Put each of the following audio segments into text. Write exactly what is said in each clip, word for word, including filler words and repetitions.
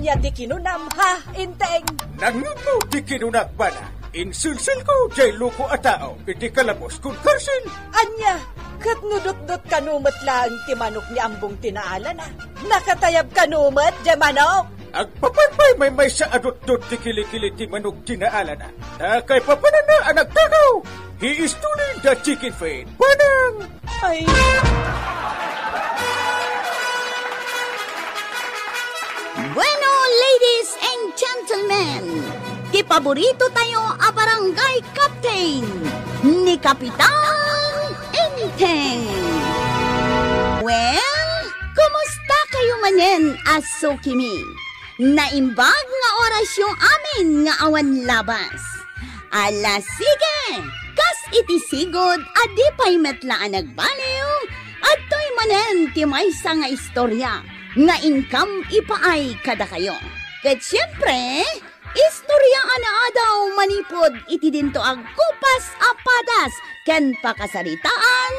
Ti kinunam, ha, Enteng? Nangngegmo ti kinunak, bana. Insilsilko diay loko a tao iti kalabos kun karsil. Ania, ket no dutdot kano met laeng ti manok ni Ambong ti naalana? Nakatayab kano met diay manok? Agpapan pay maymaysa a dutdot ti kilikili ti manok ti naalana. Ta kaipapananna a nagtagaw, he is truly the chicken feed. Banang! Ay. Bueno, ladies and gentlemen, ti paborito tayo a barangay captain, ni Kapitan Enteng. Well, kumusta kayo manen a sukimi? Naimbag nga orasyo amin nga awan labas. Ala, sige! Kas iti sigud a di pay met la a nagbaliw, adtoy manen ti maysa nga istorya nga inkam ipaay kadakayo. Ket siempre, istorya a naadaw manipud iti dinto a kupas a padas ken pakasaritaan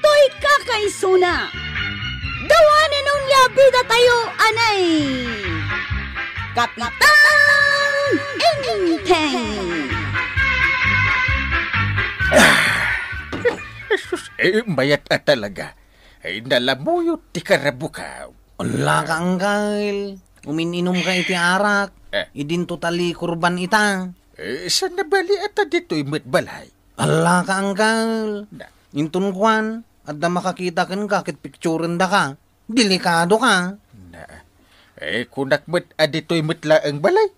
toy kakaisuna. Dawanen unay a bidatayo, anay! Kapitan Enteng! Jesus, eh, mayat a talaga. Ay, nalamuyot ti karabukam. Ala ka, Angkel. Umin-inom ka iti arak. Eh. Idinto ta likurban ita. Eh, saan na bali a ta ditoy met balay? Ala ka, Angkel. Na. Inton kuan, adda makakita kenka ket picturendaka. Delikado ka. Na. Eh, kunak met a ditoy met laeng balay.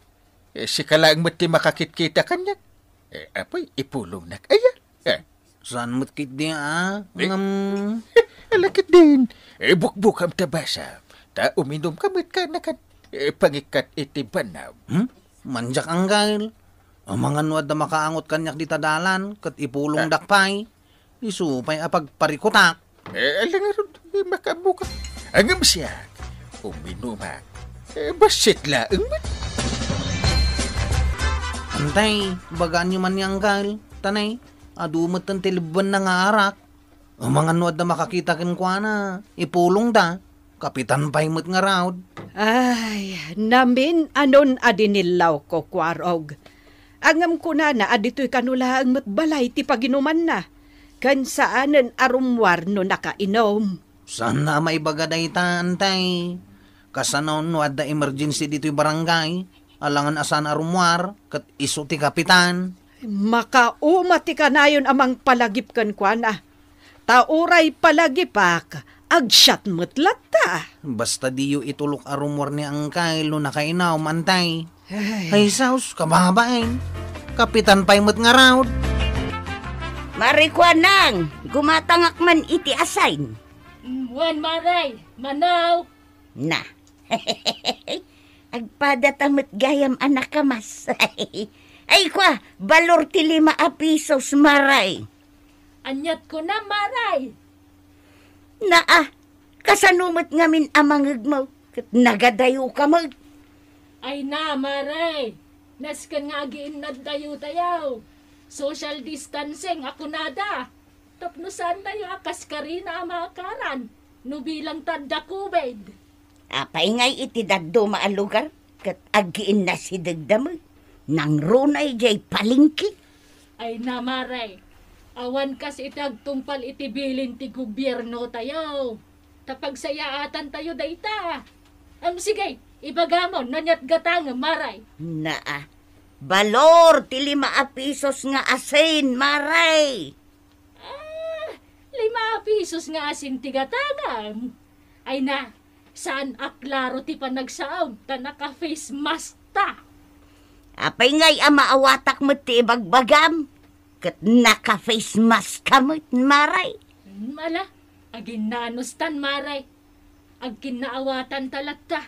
Eh, sika laeng met ti makakitkita kaniak. Eh, apoy, ipulongnak aya? Eh. Saan met ketdi a? Eh. Ngem. Ala ketdin. Eh, bukbukam ta basa. Ta uminumka met kanakan. Eh, pangikkat iti banam. Hmm? Mandiak, Angkel. Amangan no adda makaangot kaniak dita dalan, ket ipulongdak pay. Isu pay a pagparikutak. Eh, ala ngarud, eh, makaammoka. Ngem siak, uminumak. Eh, bassit laeng met. Antay, bagaanyo man ni Angkel, tanay, adu metten ti lebbenna nga arak. Amangan no adda makakita kenkuana, ipulongda. Kapitan pay met ngarud. Ay, namin-anon a dinillawko, Kuarog. Ngem kunana a ditoy kano laeng met balay ti paginumanna, ken saanen a rummuar no nakainum. Saanna a maibaga dayta, Antay. Kasano no adda emergency ditoy barangay? Alangan a saan a rummuar, ket isu ti kapitan. Makauma ti kanayon a mangpalagip kenkuana. Ta uray palagipak, agsiat met latta. Basta diyo itulok a rummuar ni Angkel no nakainum, Antay. Ay. Ay, sus, kababain. Kapitan pay met ngarud. Marikuanang, gumatangak man iti asin. Mm, wen, Maray, manaw. Na. Agpadata met gayam a nakamas. Ay, kua, balor ti lima a pisos, Maray. Aniat kunam, Maray? Naa, kasano met ngamin a mangegmo? Ket nagadayoka met. Ay na, Maray. Nasken nga agiinnadtayo tayo. Social distancing a kunada. Tapno saantayo a kas karina a maakaran no bilang ta adda COVID. Apay ngay iti dadduma a lugar ket agiinnasidegda met, nangruna idiay palengke? Ay na, Maray, awan kas iti agtungpal iti bilin ti gobiernotayo. Ta pagsayaatantayo dayta. Am, sige, ibagamon, aniat gatangem, Maray? Naa, balor ti lima a pisos nga asin, Maray. Ah, lima a pisos nga asin ti gatangam. Ay na, saan a klaro ti panagsaom ta naka-face mask ta. Apay ngay a maawatak met ti ibagbagam? Ket naka-face mask ka met, Maray. Hmm, ala, aginnanostan, Maray. Agkinnaawatan ta latta.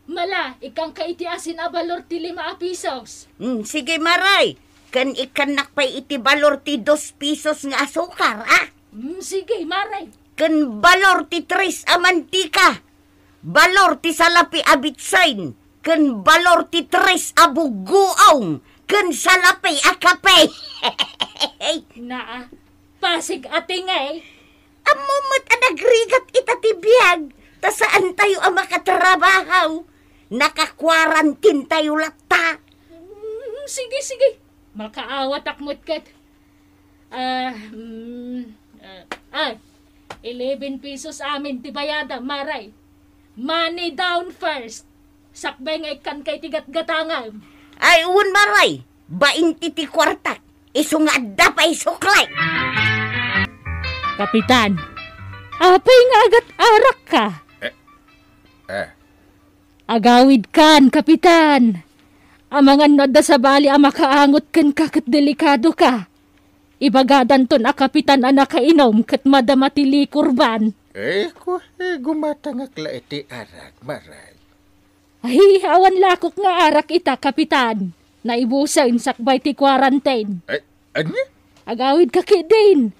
Mala, ikkanka iti asin a balor ti lima a pisos. Mm, sige, Maray. Ken ikkannak pay iti balor ti dos pisos nga asukar, a? Mm, sige, Maray. Ken balor ti tres a mantika, balor ti salapi a bitsin, ken balor ti tres a buggoong, ken salapi a kape. Naa, pasig a tingay. Ammom met a nagrigat ita ti biag, ta saantayo a makatrabaho. Naka-quarantine tayo latta. Mm, sige, sige. Makaawatak met ket. Ah, mm, ah, ah, eleven pesos amin ti bayada, Maray. Money down first. Sakbay nga ikkanka iti gatgatangam. Ay, wen, Maray. Bainti ti kuartak. Isu nga adda pay suklay. Kapitan, apay nga agat-arakka? Eh, eh. Agawidkan, Kapitan. Amangan no adda sabali a makaangot kenka ket delikadoka. Ibagadanton a kapitan a nakainom ket madama ti likurban. Eh, ku-, eh, gumatangak la iti arak, Maray. Ay, awan lakok nga arak ita, Kapitan. Naibusen sakbay ti quarantine. Ay, ania? Agawidka ketdin.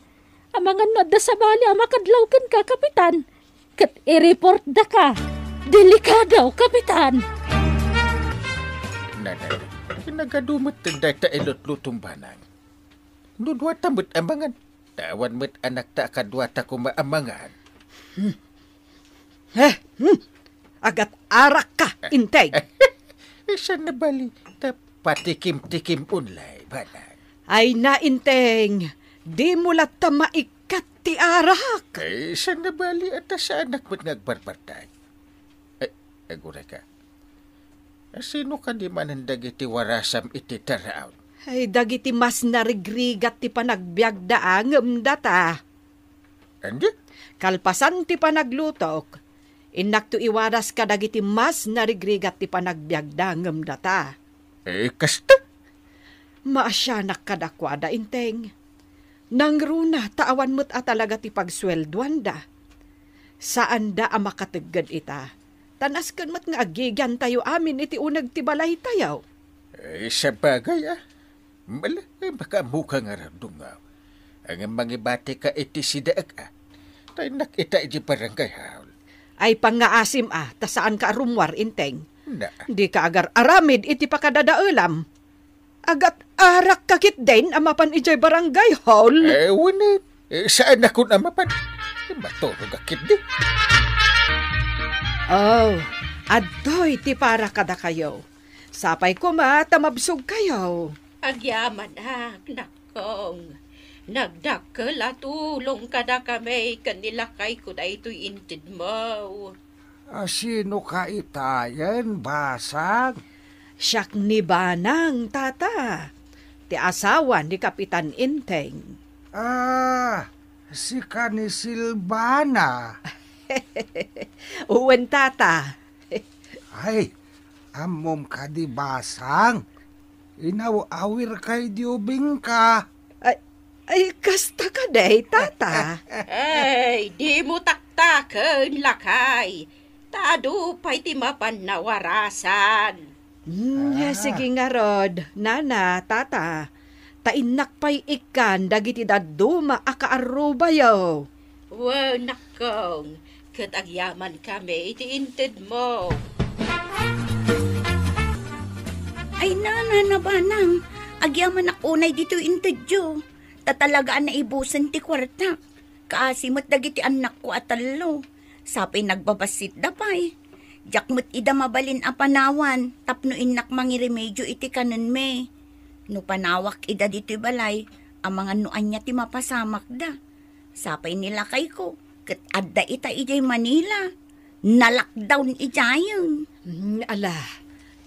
Amangan no adda sabali a makadlaw kenka, Kapitan. Ket i-report daka. Delikado, Kapitan. Nanay, nagadu met dayta ilutlutom banang. No duata met amangan. Ta awan met anakta a kaduata koma amangan. Hmm. Eh, hmm. Agat-arakka, Inteng. Saan a bali, ta patikim-tikim unlay, banang. Ay na, Inteng, dimo latta maikkat ti arak. Eh, saan a bali, ta saanak met nga agbarbartay. Eh, aguray ka. Sino kadi manen dagiti warasam iti taraon? Ay, dagiti mas narigrigat ti panagbiagda ngem data. Andi? Kalpasan ti panaglutok, innakto iwaras kadagiti mas narigrigat ti panagbiagda ngem data. Eh, kasta? Maasianak kadakuada, Inteng. Nangruna ta awan met a talaga ti pagsueldoanda. Saanda a makategged ita. Ta nasken met nga agigiantayo amin iti uneg ti balaytayo. Eh, sabagay, a. Mala, eh, makaammoka ngarud, dungaw. Ngem mangibatika iti sidaek, a. Ta innak ita iti barangay hall. Ay, pangngaasim, a, ta saanka a rummuar, Inteng. Na. Dika agar-aramid iti pakadadaelam. Agat-arakka ketdin a mapan idiay barangay hall? Eh, wen, eh, saanakon a mapan. Eh, maturogak ketdi. Oh, adtoy ti para kadakayo. Sapay koma ta mabsogkayo. Agyamanak, nakkong. Nagdakkel a tulong kadakami ken ni lakayko daytoy intedmo. A, sinoka itayen, basang? Siak ni Banang, tata. Ti asawa ni Kapitan Inteng. A, sika ni Silvana. Wen, tata. Ay, ammom kadi, basang? Inaw-awirka idi ubingka. Ay, ay, kasta kadi, tata? Ay, dimo taktaken, lakay. Ta adu pay ti mapan nawarasan. Hmm, ah, sige ngarud, nana, tata. Ta innak pay ikkan dagiti dadduma a kaarrubayo. Wen, nakkong, ket agyamankami iti intedmo. Ay, nana, Banang, agyamanak unay ditoy intedyo. Ta talaga a naibusen ti kuarta. Kaasi met dagiti annakko a tallo. Sapay nagbabassitda pay. Diak met ida mabalin a panawan tapno innak mangiremedio iti kanenmi. No panawak ida ditoy balay, amangan no ania ti mapasamakda. Sapay ni lakayko, ket adda ita idiay Manila. Na-lockdown idiayen. Hmm, ala,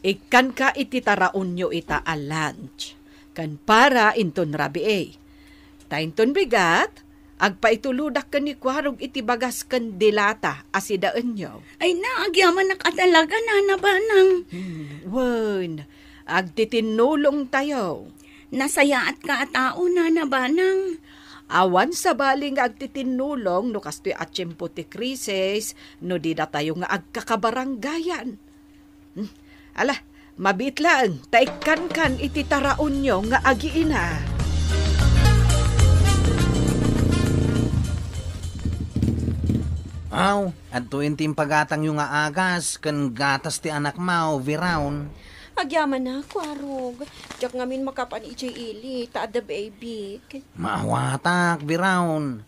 ikkanka iti taraonyo ita a lunch. Ken para inton rabii. Ta inton bigat, agpaitulodak ken ni Kuarog iti bagas ken dilata a sidaenyo. Ay na, agyamanak a talaga, nana, Banang. Hmm, wen, agtitinnulongtayo. Nasayaatka a tao, nana, Banang. Awan sabali nga agtitinnulong no kastoy a tiempo ti krisis, no di datayo nga agkakabarangayan. Hmm, ala, mabiit laeng, ta ikkankan iti taraonyo nga agiina. Aw, adtoyen ti impagatangyo nga agas ken gatas ti anakmo, Viraun. Agyamanak, Kuarog. Diak ngamin makapan idiay ili, ta adda baybik. Maawatak, Viraun.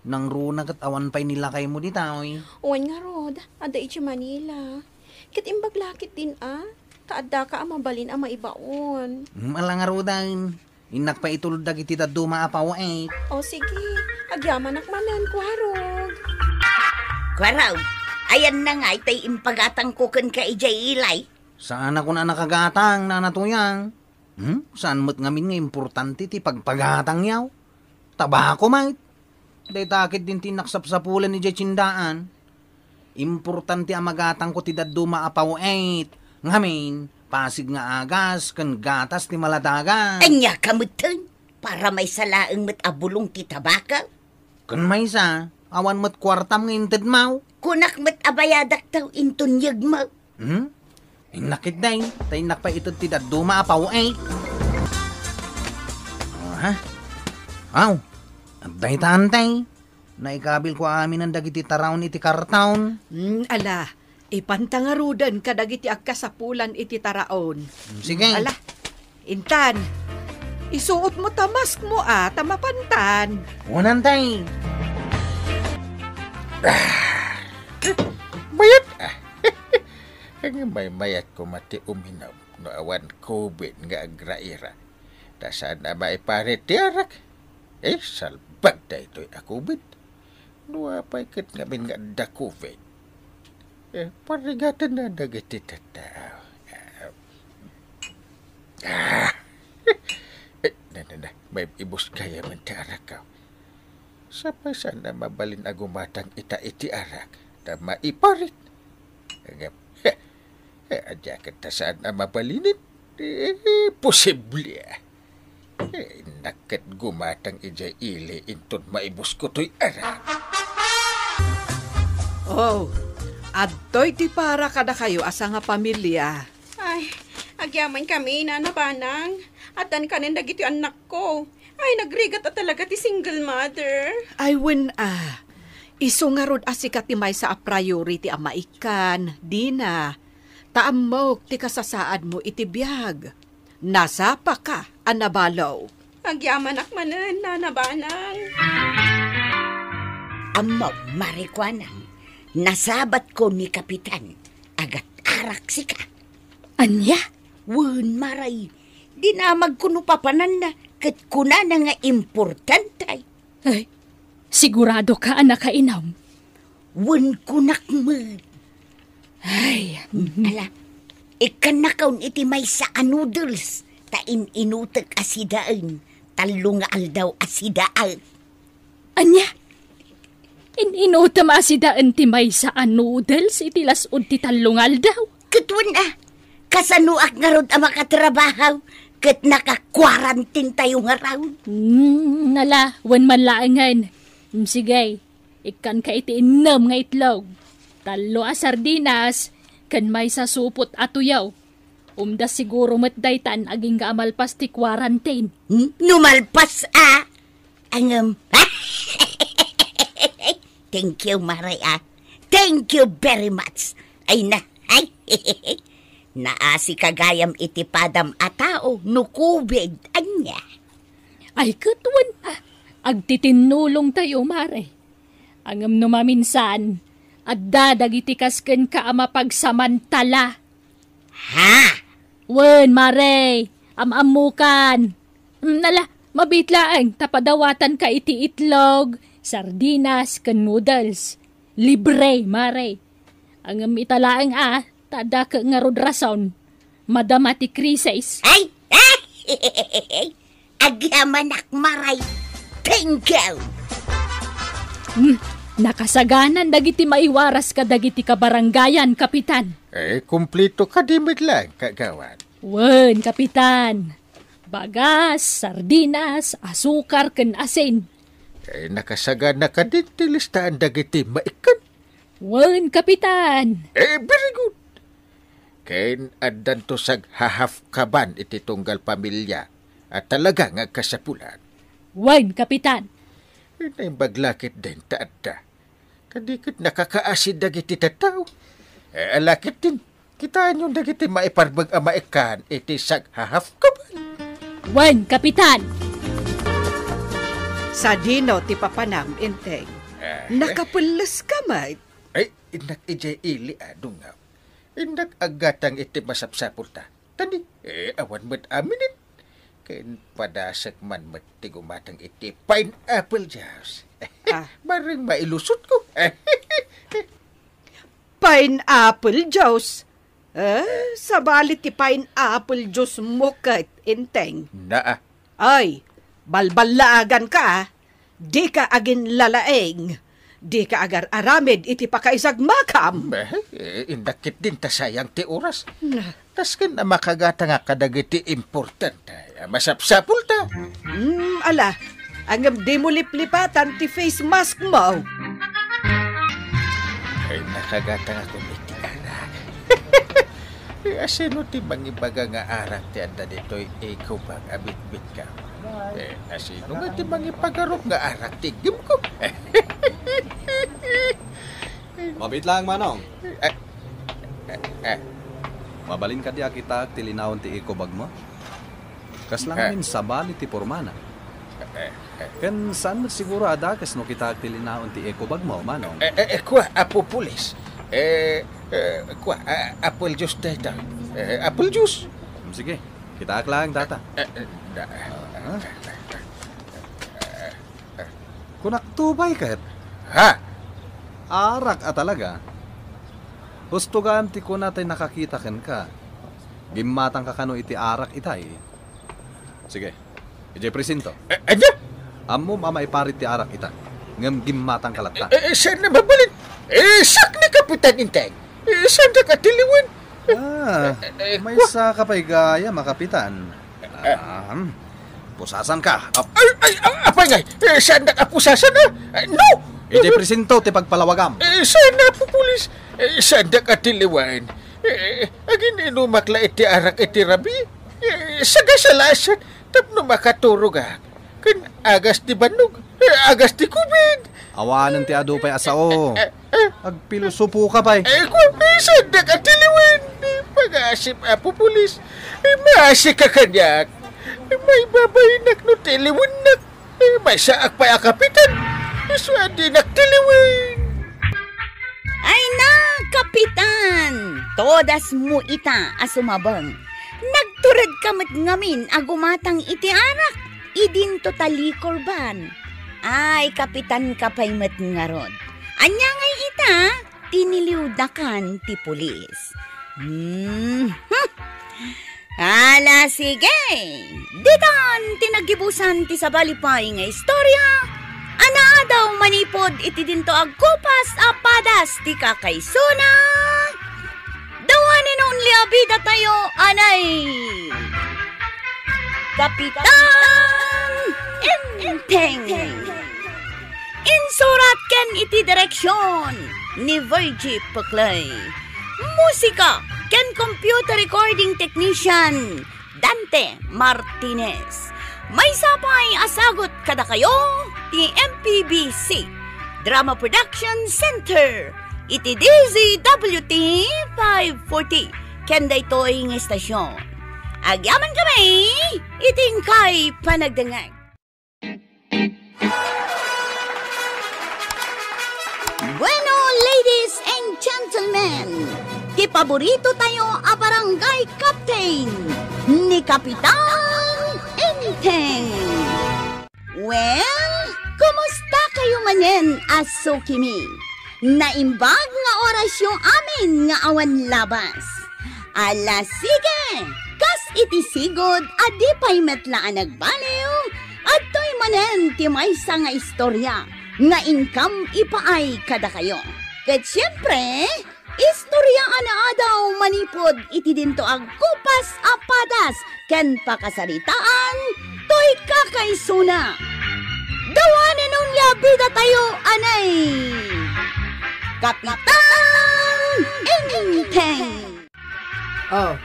Nangruna ket awan pay ni lakaymo ditoy. Wen ngarud, adda idiay Manila. Ket imbag la ketdin a, ta addaka a mabalin a maibaon. Hmm, ala ngaruden. Innak pay itulod dagiti dadduma a paw-it. O sige, agyamanak manen, Kuarog. Kuarog, ayanna ngay tay impagatangko kenka idiay ili? Saanakon a nakagatang, Nana Tuyang. Hmm? Saan met ngamin nga importante ti pagpagatangyo? Tabako met. Dayta ketdin ti innak sapsapulan idiay tiendaan. Importante a magatangko ti dadduma a paw-it. Ngamin, pasig nga agas ken gatas ti maladagan. Ania ka metten? Para maysa laeng met a bulong ti tabako? Ken maysa, awan met kuartam nga intedmo. Kunak met a bayadakto inton yegmo. Hmm? Innak ketdi, ta innak pay ited ti dadduma a paw-it. Aha. Aw, adda ita, Ante. Naikabilko aminen dagiti taraon iti karton. Hmm, ala, ipanta ngaruden kadagiti agkasapulan iti taraon. Hmm, sige. Ala, intan, isuotmo ta maskmo a, ta mapantan. Wen, Ante. Ah, mayat, ah. Ngem maymayat koma ti uminom no awan COVID nga agraira. Ta saan a maiparit ti arak. Eh, salbag daytoy a COVID. No apay ket ngamin nga adda COVID. Eh, parigatenna dagiti tattao. Ah. Eh, na, na, na. May ibus gayam ti arak, aw. Sapay saan a mabalin a gumatang ita iti arak. Ta maiparit. Ngem, eh, eh, ania ket ta saan a mabalinen? Eh, posible, ah. Eh, innak ket gumatang idiay ili inton maibusko toy arak. Oh, adtoy ti para kadakayo a sangapamilia. Ay, agyamankami, Nana Banang. Addan kanen dagiti annakko. Ay, nagrigat a talaga ti single mother. Ay, wen a. Isu ngarud a sika ti maysa a priority a maikkan, Dina. Ta ammok ti kasasaadmo iti biag. Nasapaka a nabalo. Agyamanak manen, Nana Banang. Ammok, Mare Kuanang, nasabatko ni Kapitan. Agat-arak sika. Ania? Wen, Mare. Dinamagko no papananna, ket kunana nga importante. Ay, sigurado ka a nakainom? Wen, kunak met. Ay, mhm. Ala, ikkannakon iti maysa a noodles, ta in-inutek a sidaen, tallo nga aldaw a sidaen. Ania? In-inutem a sidaen ti maysa a noodles iti las-ud ti tallo nga aldaw? Ket wen a, kasanoak ngarud a makatrabaho ket naka-quarantine tayo ngarud? Hmm, nala, wen man laengen. Hmm, sige, ikkanka iti innem nga itlog, tallo a sardinas, ken maysa supot a tuyaw. Umda siguro met daytan agingga a malpas ti quarantine. Hmm? No malpas a? Ngem, thank you, Mare, ah. Thank you very much. Ay na, ay. Naasika gayam iti padam a tao no COVID, ania? Ay, ket wen, ah, agtitinnulong tayo, Mare. Ngem no maminsan, adda dagiti kas kenka a mapagsamantala. Ha? Wen, Mare, am-ammokan. Mm, nala, mabiit laeng ta padawatanka iti itlog, sardinas, ken noodles. Libre, Mare. Ngem ita laeng a, ta adda ket ngarud rason. Madama ti krisis. Ay! Agyamanak, Mare. Thank you. Hmm, nakasaganan dagiti maiwaras kadagiti kabarangayan, Kapitan. Eh, kumplito kadi met laeng, Kagawad? Wen, Kapitan. Bagas, sardinas, asukar, ken asin. Eh, nakasagana kadin ti listaan dagiti maikkan? Wen, Kapitan. Eh, very good. Ken addanto saghahapkaban iti tunggal pamilia a talaga nga agkasapulan. Wen, Kapitan. Eh, naimbag la ketdin ta adda. Kadi ket nakakaasid dagiti tattao. Eh, ala ketdin, kitaenyo dagiti maiparbeng a maikkan iti saghahapkaban. Wen, Kapitan. Sadino ti papanam, Enteng? Ah, eh. Nakapelles ka met? Ay, innak idiay ili, adungaw. Innak aggatang iti masapsapulta. Tani, eh, awan met aminen. Ken padasek man met ti gumatang iti pineapple juice. Ah. Bareng mailusotko. Pineapple juice? Eh, sabali ti pineapple juice mo ket, Enteng. Naa. Ay, balballaaganka, ah. Dika aginlalaing. Dika agar-aramid iti pakaisagmakam. Eh, eh, innak ketdin ta sayang ti oras. Nah. Kasken a makagatangak kadagiti importante a masapsapulta. Hmm, ala, ngem dimo liplipatan ti face mask mo. Ay, nakagatangakon iti arak. Eh, asino ti mangibaga nga arak ti adda ditoy ekobag a bitbitkam? Eh, asino nga ti mangipagarop nga arak ti iggimko? Mabiit lang, Manong. Eh, eh, eh. Mabalin kadi a kitaek ti linaon ti ekobag mo? Kasla ngamin sabali ti pormana. Eh, eh. Ken saan met siguro a dakes no kitaek ti linaon ti ekobag mo, Manong. Eh, eh, eh, kua, Apo Pulis. Eh, eh, kua, ah, apple juice dayta. Eh, apple juice. Hmm, sige, kitaek laeng data. Eh, eh, da-, Ah. Kunak tubay ket. Ha? Arak a talaga. Husto gayam ti kuna tay nakakita kenka. Gimmatangka kano iti arak itay. Sige. Idiay presinto. Eh, ania? Ammom a maiparit ti arak ita. Ngem gimmatangka latta. Eh, eh, saan na mabalin? Eh, sak ni Kapitan Enteng. Eh, saandak a tiliwen. Ah, eh, eh, maysa ka pay gayam a kapitan. Ah, pusasanka. Ap- Ay, ay, ah, apay ngay, eh, saandak a pusasan, ah? Eh, no! Iti presinto ti pagpalawagam. Eh, saan na, Apo Pulis? Eh, saandak a tiliwen. Eh, agin-inumak la iti arak iti rabii. Eh, sagasalasan tapno makaturogak. Ken agas ti bannog, eh, agas ti kubit. Awanen ti adu pay a sao. Eh, eh, eh. Agpilosopo ka pay. Eh, kua, eh, saandak a tiliwen. Eh, pagasip, Apo Pulis. Eh, maasika kaniak. Eh, maibabainak no tiliwennak. Eh, maysaak pay a kapitan. Isu a dinak tiliwen. Ay na, Kapitan! Todas mo ita a sumabeng. Nagturedka met ngamin a gumatang iti arak. Idinto ta liquor ban. Ay, kapitanka pay met ngarud. Ania ngay ita? Tiniliwdakan ti pulis. Hmm. Hmm. Ala, sige. Ditan ti naggibusan ti sabali pay nga istorya a naadaw manipud iti dinto agkupas a padas ti kakaisuna. The one and only a bida tayo, anay Kapitan Enteng. Insurat ken iti direksyon ni Virgie Puclay. Musika ken computer recording technician Dante Martinez. Maysa pay a sagut kadakayo ti M P B C Drama Production Center iti D Z W T five forty ken daytoy nga istasyon. Agyamankami iti inkay panagdengngeg. Bueno, ladies and gentlemen, ti paborito tayo a barangay captain, ni Kapitan Enteng. Well, kumusta kayo manen a sukimi? Naimbag nga orasyo amin nga awan labas. Ala, sige! Kas iti sigud a di pay met la a nagbaliw, adtoy manen ti maysa nga istorya nga inkam ipaay kadakayo. Ket siempre, istorya a naadaw manipud iti dinto agkupas a padas ken pakasaritaan toy kakaisuna. The one and only a bida tayo, anay Kapitan Enteng. Oh,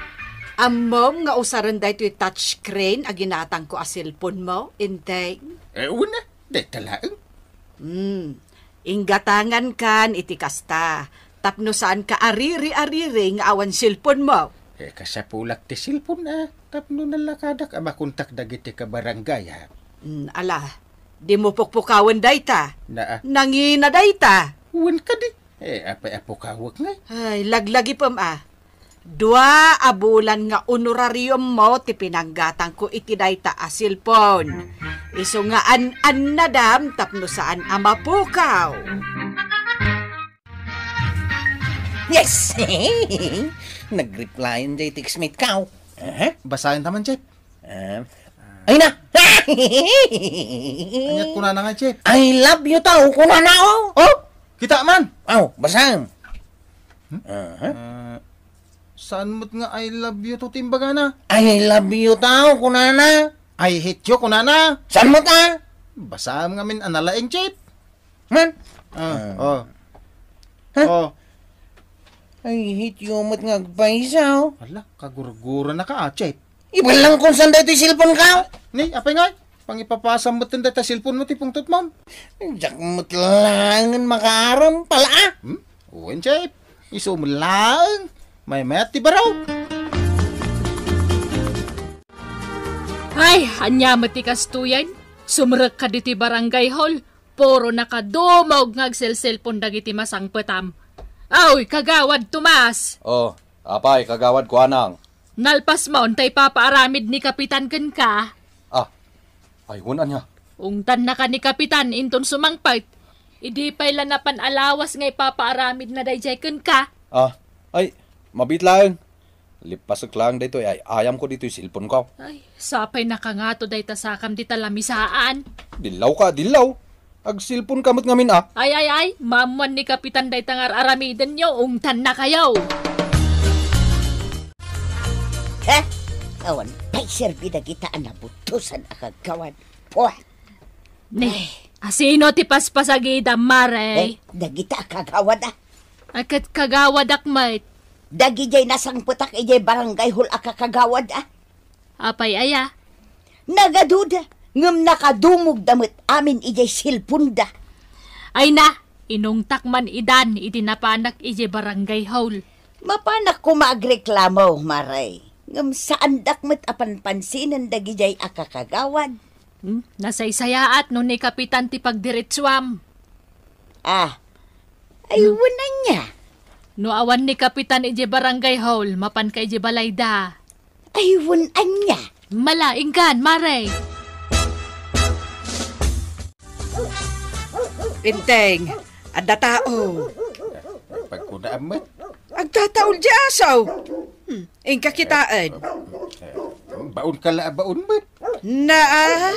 ammom nga usaren daytoy touchscreen a ginatangko a cellphone mo, Enteng? Eh, una, dayta laeng. Hmm, inggatangan kan iti kasta, tapno saan ka ariri-ariri nga awan cellphone mo. Eh, kasapulak ti cellphone, ah, tapno nalakadak a makontak dagiti kabarangay, ah. Hmm, ala, di mo pukpukawen dayta. Naa. Nangina dayta. Wen kadi. Eh, apay a pukawek ngay? Ay, laglagipem, ah. Dua a bulan nga honorariummo ti pinanggatangko iti dayta a cellphone. Isu nga an-annadam tapno saan a mapukaw. Yes! Nag-replyan jay textmate ko. Eh? Basaen ta man, Chef. Ah. Ay na! Ania kunana nga, Chef? "I love you" taw, kunana, oh. Oh, kita man. Oh, basaen. Hmm? Aha. Ah, saan met nga "I love you" to ti imbagana? "I love you" taw, kunana. "I hate you" kunana. Saan met, ah? Basaem ngamin a nalaing, Chef. Man? Ah, Ah. oh. Huh? Oh. "I hate you" met nga agpaysa, oh. Ala, kagurgura na ka, ah, Chef. Ibalang kung saan daytoy cellphone ko. Ni, apay ngay? Pangipapasam met dayta cellphone mo ti pungtot mo. Diak met laengen makaaram, pala, ah. Hmm? Wen, Chef. Isu met laeng. Maymayat ti baro. Ay, ania met ti kastoyen? Sumrekka ditoy barangay hall. Puro nakadumog nga agselselpon dagiti masangpetam. Aw, Kagawad Tomas! Oh, apay, Kagawad Kuanang? Nalpasmon ta ipapaaramid ni Kapitan kenka. Ah, ay, wen ania? Ungtannaka ni Kapitan inton sumangpet. Idi pay la napan a lawas nga ipapaaramidna daydiay kenka. Ah, ay, mabiit laeng. Lippasek laeng daytoy ay ayamko ditoy cellphone ko. Ay, sapay nakangato dayta sakam dita lamisaan. Dillaw ka, dillaw. Ag-cellphone ka met ngamin, ah. Ay, ay, ay, maammuan ni Kapitan dayta nga ar-aramidenyo, ungtannakayo. Ha? Awan pay serbi dagita a nabutosan a kagawad. Puh! Ni, Ay. Asino ti paspasagida, Mare? Eh, dagita a kagawad, ah. Ay, ket kagawadak met. Dagidiay nasangpetak idiay barangay hall a kakagawad, ah. Apay aya? Nagaduda, ngem nakadumogda met amin idiay cellphoneda. Ay na, inungtak man idan idi napanak idiay barangay hall. Mapanak koma agreklamo, Mare. Ngem saandak met a panpansinen dagidiay a kakagawad. Hmm? Nasaysayaat no ni Kapitan ti pagdiretsuam. Ah, ay, Hmm. wen ania? No awan ni Kapitan idiay barangay hall, mapanka idiay balayda. Ay, wen ania? Mala, inggan, Mare. Enteng, adda tao. Pagkunaam met. Agtataol di asaw. Hmm, inka kitaen. Eh, baon ka la, baon met. Naa,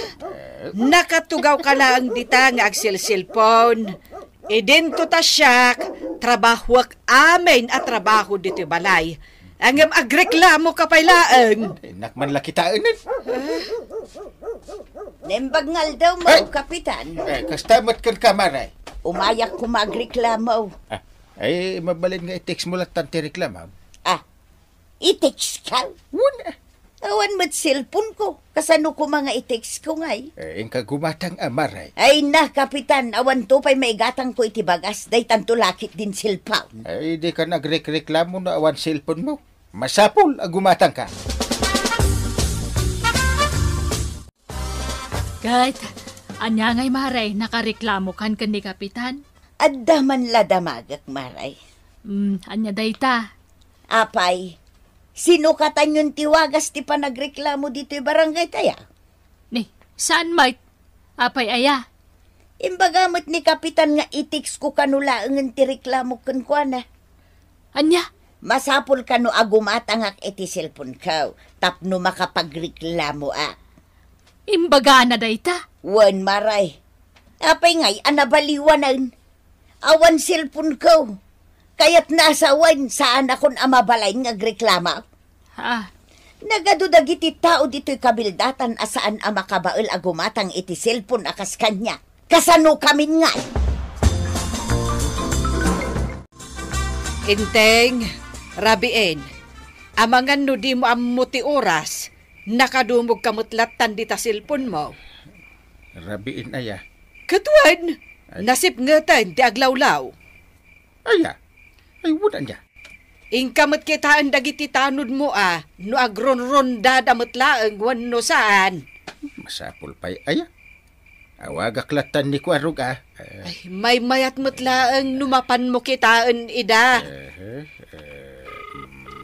nakatugaw ka laeng dita nga agselselpon. Idinto ta siak, trabahuak amin a trabaho ditoy balay. Ngem agreklamo ka pay laeng. Innak man la kitaen. Naimbag nga aldaw mo, Ay! Kapitan. Eh, kasta met ken kamare. Umayak koma agreklamo. Ah, ay, mabalin nga i-text mo lattan ti reklamo. Ah, i-text ka? Wen, ah. Awan met cellphone ko. Kasano koma nga i-text ko ngay? Eh, inka gumatang a, Mare. Ay na, Kapitan, awanto pay maigatangko iti bagas, daytanto lakit din cellphone. Ay, di ka nagrekreklamo no awan cellphone mo. Masapul a gumatang ka. Ket, ania ngay, Mare, nakareklamo kan ken ni Kapitan? Adda man la damagek, Mare. Hmm, ania dayta? Apay, sinukatanyon ti wagas ti panagreklamo ditoy barangay tayo? Ni, saan met? Apay aya? Imbaga met ni Kapitan nga i-text ko kano laengen ti reklamo kenkuana. Ania? Masapul kano a gumatangak iti cellphone ko tapno makapagreklamo a. Imbagana dayta? Wen, Mare. Apay ngay a nabaliwanen? Awan cellphone ko. Kayatna a sawen, saanakon a mabalin nga agreklamo. Ah. Nagadu dagiti tao ditoy kabildatan a saan a makabael a gumatang iti cellphone a kas kaniak. Kasano kamin ngay? Enteng, rabiin, amangan no dimo ammo ti oras, nakadumog ka met lattan dita cellphone mo. Rabiin aya? Ket wen, Ay. Nasipngeten ti aglawlaw. Aya? Ay, wen ania? Inka met kitaen dagiti tanodmo a no agronrondada met laeng wenno saan. Masapul pay aya? Awagak lattan ni Kuarog a. Eh. Ay, maymayat met laeng no mapanmo kitaen ida. Eh, eh,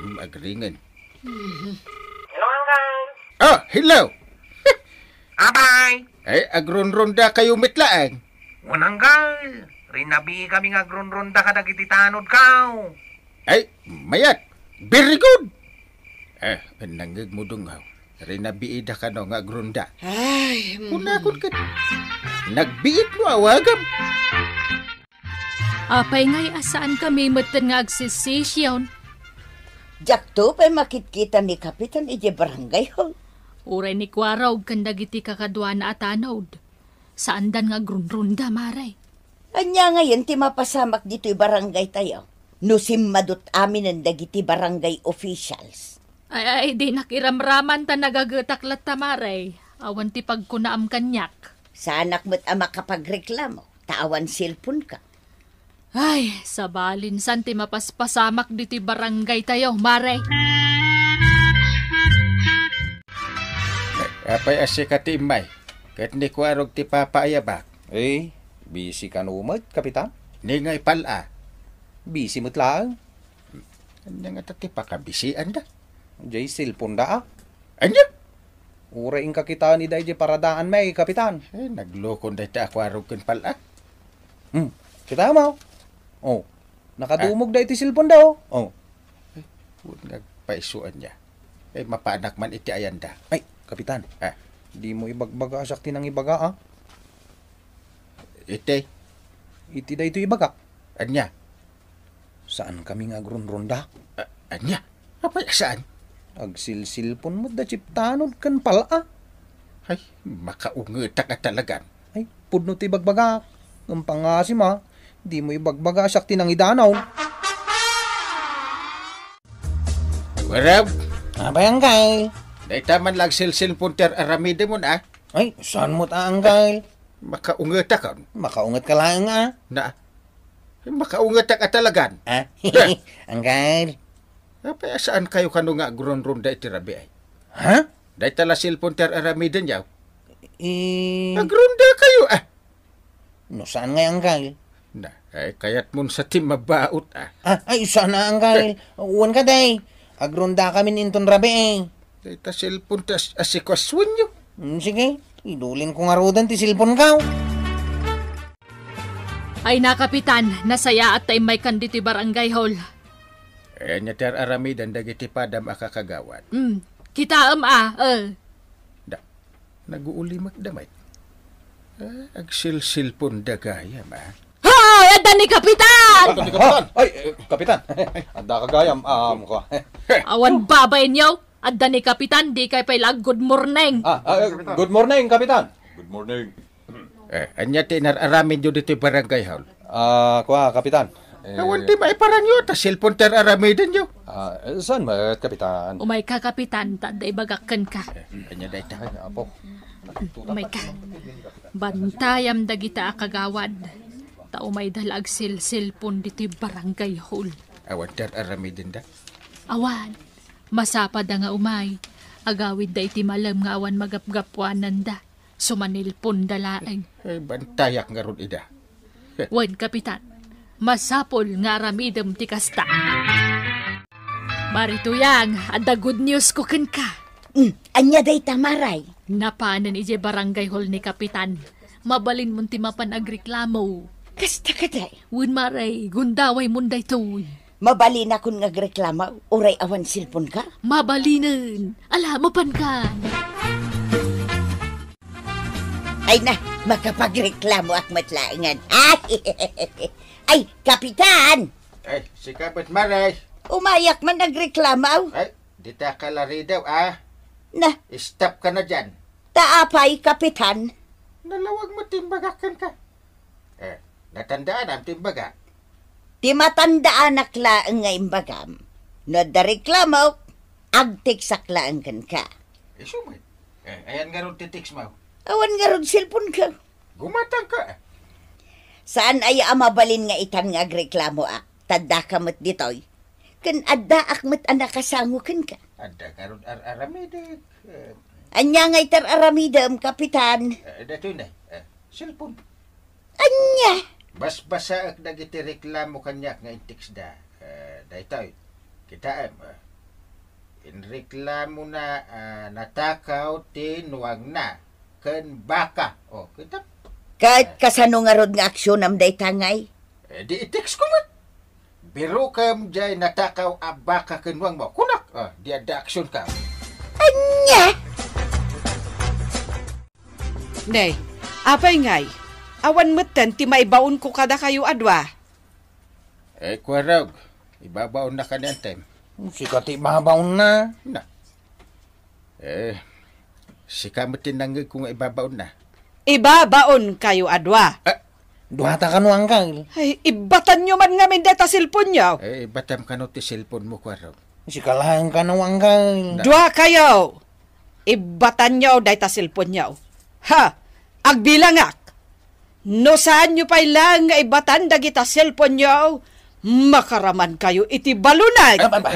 mm, agringen. Hello, Anggal. Oh, hello! Abay! Ay, agrunrunda kayo met laeng. Wen, Anggal. Rinabii kami nga agrunrunda kadagiti tanod kao. Ay, mayat. Very good. Eh, nangngegmo dungaw. Rinabiida kano nga agrunda. Ay, mm. Kunakon ket, nagbiit no awagam. Apay ngay a saan kami metten nga agsession? Diakto pay makitkita ni Kapitan idiay barangay hall. Uray ni Kuarog ken dagiti kakaduana a tanod. Saandan nga agrunrunda, Mare. Ania ngayen ti mapasamak ditoy barangay tayo? No simmadot aminen dagiti barangay officials. Ay, ay, dinak iramraman ta nagagetak latta, Mare. Awan ti pagkunaam kaniak. Saanak met a makapagreklamo, ta awan cellphone ka. Ay, sabalin san ti mapaspasamak ditoy barangay tayo, Mare. Apay a sika ti immay, ket ni Kuarog ti papaayabak. Eh, busy kano met, Kapitan? Ni ngay pal-a. Busy met laeng. Ania ngata ti pakabisianda? Jay cellphone da, ah. Ania? Uray inka kitaen ida idiay paradaan met, Kapitan. Eh, naglokon dayta a Kuarog ken pal-a. Hmm, kitaem, ah. Oh, nakadumog da iti cellphone da, oh. Oh. Eh, wen nga agpaisuan niya. Eh, mapanak man iti ayanda. Ay, Kapitan. Ah. Dimo ibagbaga a siak ti nangibaga, ah. Iti? Iti daytoy ibagak. Ania? Saan kami nga agrunrunda? A-, ania? Apay a saan? Agsilsilpon met da Chief Tanod ken pal-a. Ay, makaungetak a talagan. Ay, pudno ti ibagbagak. Ngem pangasim a, dimo ibagbaga a siak ti nangidanon. Warab! Apay, Angkel? Dayta man la agsilsilpon ti ar-aramidemon, a? Ay, saan met a, Angkel? Makaungetakon. Makaungetka laeng, a? Na, makaungetak a talagan. A? Eh. Angkel? Apay a saan kayo kano nga agrunrunda iti rabii, ay? Ha? Dayta la silpon ti ar-aramidenyo. Eh. Agrunda kayo, a? No saan ngay, Angkel? Na, ay, kayatmon sa ti mabaut, a? A, ay, saan a, Angkel? Eh. Wen kadi. Agrunda kamin inton rabii, eh. Dayta cellphone ti as-, asikuasuenyo. Mm, sige, idulinko ngaruden ti cellphone ko. Ay na, Kapitan, nasayaat ta immaykan ditoy barangay hall. Eh, ania ti ar-aramiden dagiti padam a kakagawad? Mm, kitaem a, eh. Da, naguulimek da met. Ah, agsilsilpon da gayam, a. Hoy! Adda ni Kapitan! Adda ni Kapitan! Ah, ay, eh, Kapitan! Adda ka gayam, um, kua. Awan babaenyo! Adda ni Kapitan, di kay pay la ag-good morning. Ah, ah, eh, good morning, Kapitan! Good morning. Eh, ania ti inar-aramidyo ditoy barangay hall? Ah, kua, Kapitan. Eh, awan ti maiparangyo, ta cellphone ti ar-aramidenyo. Ah, eh, saan met, Kapitan? Umayka, Kapitan, ta adda ibagak kenka. Eh, ania dayta? Ay, apo. Umayka. Bantayam dagita a kagawad. Ta umayda la agsilsilpon ditoy barangay hall. Awan ti ar-aramidenda? Awan. Masapada nga umay. Agawidda iti malem nga awan magapgapuananda. Sumanilponda laeng. Eh, bantayak ngarud ida. Wen, Kapitan. Masapul nga aramidem ti kasta. Mari Tuyang, adda good news ko kenka. Mm, ania dayta, Maray? Napanen idiay barangay hall ni Kapitan. Mabalinmon ti mapan agreklamo. Kasta kadi? Wen, Maray, gundawaymo daytoy. Mabalinakon nga agreklamo, uray awan cellphone ka? Mabalinen. Ala, mapanka. Ay na, makapagreklamoak met laengen. Ay, ay, Kapitan! Ay, sika met, Maray. Umayak man agreklamo. Ay, dita ka laridaw, a. Na. Stop ka na diyan. Ta apay, Kapitan? Nalawag met ti imbagak kenka. Eh, natandaanam ti imbagak? Ti matandaanak laeng nga imbagam, no adda reklamok, agteksak laeng kenka. Isu met. Eh, ayan ngarud ti text mo? Awan ngarud cellphone ko. Gumatang ka. Saan aya a mabalin nga itan nga agreklamoak? Ta addaka met ditoy. Ken addaak met a nakasango kenka. Adda ngarud ar-aramidek. Eh, ania ngay ti ar-aramidem, Kapitan? Eh, daytoy na. Eh, cellphone. Ania? Basbasaek dagiti reklamo kaniak nga intextda. Eh, daytoy. Kitaem, eh. Inreklamona a natakaw ti nuangna ken baka. O, kita? Ket kasano ngarud nga aksionam dayta, ngay? Eh, di i-text ko met. Birokem diay natakaw a baka ken nuangmo. Kunak, ah, di adda aksionka. Ania? Ne, apay ngay, awan metten ti maibaonko kadakayo a dua. Eh, Kuarog, ibabaonnaka ni Antem. Sika ti ibabaonna. Na. Eh, sika met ti nangngegko nga ibabaonna. Ibabaonkayo a dua. Ah. Duata kano, Angkel? Ay, ibbatanyo man ngamin dayta cellphone-yo. Eh, ibbatam kano ti cellphone-mo, Kuarog. Sika laeng kano, Angkel? Na- Duakayo. Ibbatanyo dayta cellphone-yo. Ha! Agbilangak. No saanyo pay laeng nga ibbatan dagita cellphone-yo, makaramankayo iti balunag. Ah, ba, ba.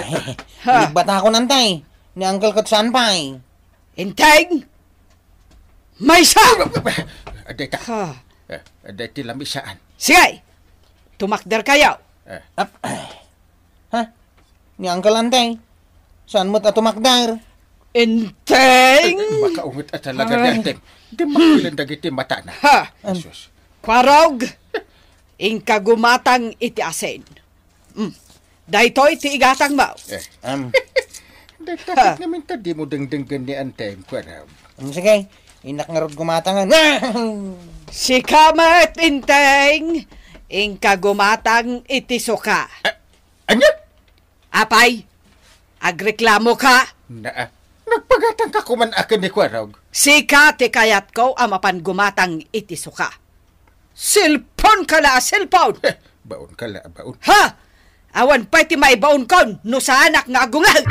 Ha. Ibbatakon, Antay. Ni Angkel ket saan pay. Enteng! Maysa! Adda ita. Ha. Eh, adda iti lamisaan. Sige! Tumakderkayo. Eh. Ap-, ha? Ni Uncle Antay? Saan met a tumakder? Enteng! Eh, makaunget a talaga ni Antay. Di makilen dagiti matana. Ha? Jesus. Kuarog, inka gumatang iti asin. Mm. Daytoy ti igatangmo. Eh. Am. Dayta ket ngamin ta dimo dengdenggen ni Antay, Kuarog. Mm, sige. Innak ngarud gumatangan. Sika met, Enteng. Inka gumatang iti suka. A-, ania? Apay, agreklamoka? Na, nagpagatangka koman a ken ni Kuarog. Sika ti kayatko a mapan gumatang iti suka. Cellphone ka la a cellphone! Baon ka la a baon. Ha? Awan pay ti maibaonkon no saanak nga agungag!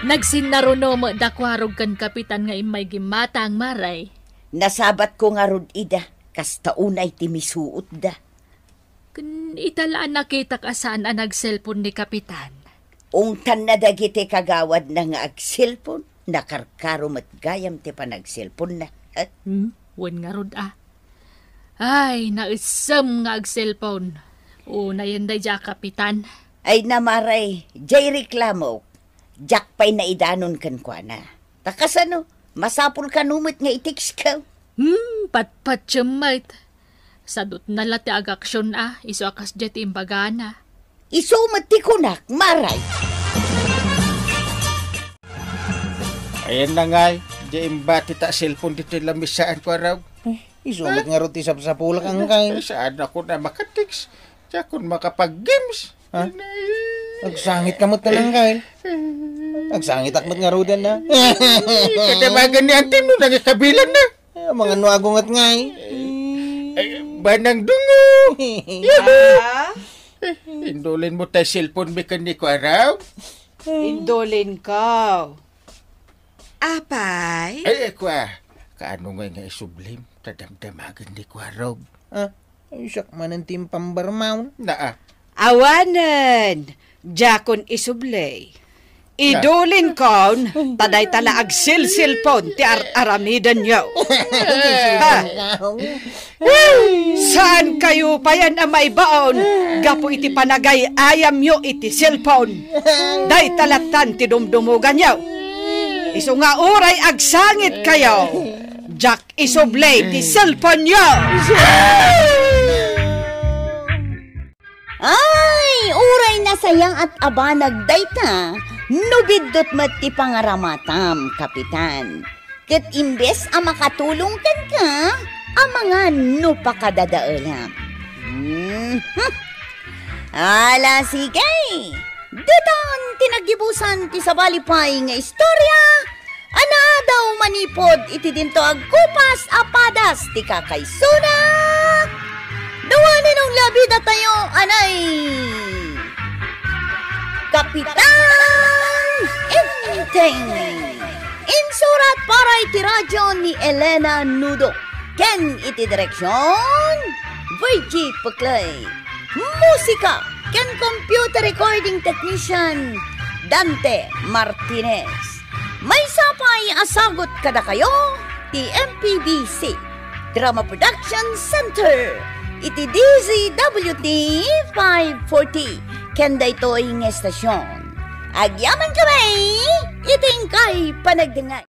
Nagsinnaruno met da Kuarog ken Kapitan nga immay gimmatang, Maray. Nasabatko ngarud ida, kasta unay ti misuotda. Ken ita la a nakitak a saan a nag-cellphone ni Kapitan. Ungtanna dagiti kagawadna nga ag-cellphone, nakarkaro met gayam ti panag-cellphone-na. Eh? Hmm? Wen ngarud a. Ay, naessem nga ag-cellphone. Unayen daydiay a Kapitan. Ay, Maray, diay reklamok. Diak pay naidanon kenkuana. Ta kasano, masapul kano met nga i-text-ko. Hmm, patpatiem met. Sadutna la ti agaksion a, isu a kasdiay ti imbagana. Isu met ti kunak, Maray. Ayan na ngay, di imbati ta cellphone ditoy lamisaan, Kuarog. Eh, isu met ngarud ti sapsapulak, Angkay. Eh, saan ako na makatext? Diakon makapag-games. Ha? Inay. Agsangit ka met, Angkay. Agsangitak met ngaruden na. Kadamagan ni Antay no nangikabilan na. Eh, mga no agunget ngay. Eh, banang dungo. Yahoo! Ah? Eh, indulin mo tay cellphone mi ken ni Kuarog? Indulin ko. Apay? Ay, ay, Kua. Kaano ngay nga isublim? Ta damdamagen ni Kuarog. Ah, ay, siak manen ti impambarmaw. Naa. Awanen, diakon isubli. Idulin kon, ta dayta la agsilsilpon ti ar-aramidenyo. Ha? Saan kayo payan a maibaon gapu iti panagay-ayamyo iti cellphone? Dayta lattan ti dumdumuganyo. Isu nga uray agsangit kayo, diak isubli ti cellphone-yo. Ay, uray nasayang at abanag dayta, no biddut met ti pangaramatam, Kapitan. Ket imbes a makatulong kenka, amangan no pakadadaelam. Mhm. Ala, sige. Ditan ti naggibusan ti sabali pay nga istorya a naadaw manipud iti dinto agkupas a padas ti kakaisuna. Dua ninong labida tayo, anay. Kapitan Enteng. Insurat para iti radyo ni Elena Nudo. Ken iti direksyon, Virgie Puclay. Musika ken computer recording technician, Dante Martinez. Maysa pay a sagut kadakayo ti M P B C Drama Production Center iti D Z W T five forty ken daytoy nga estasion. Agyaman kami iti inkay panagdengngeg.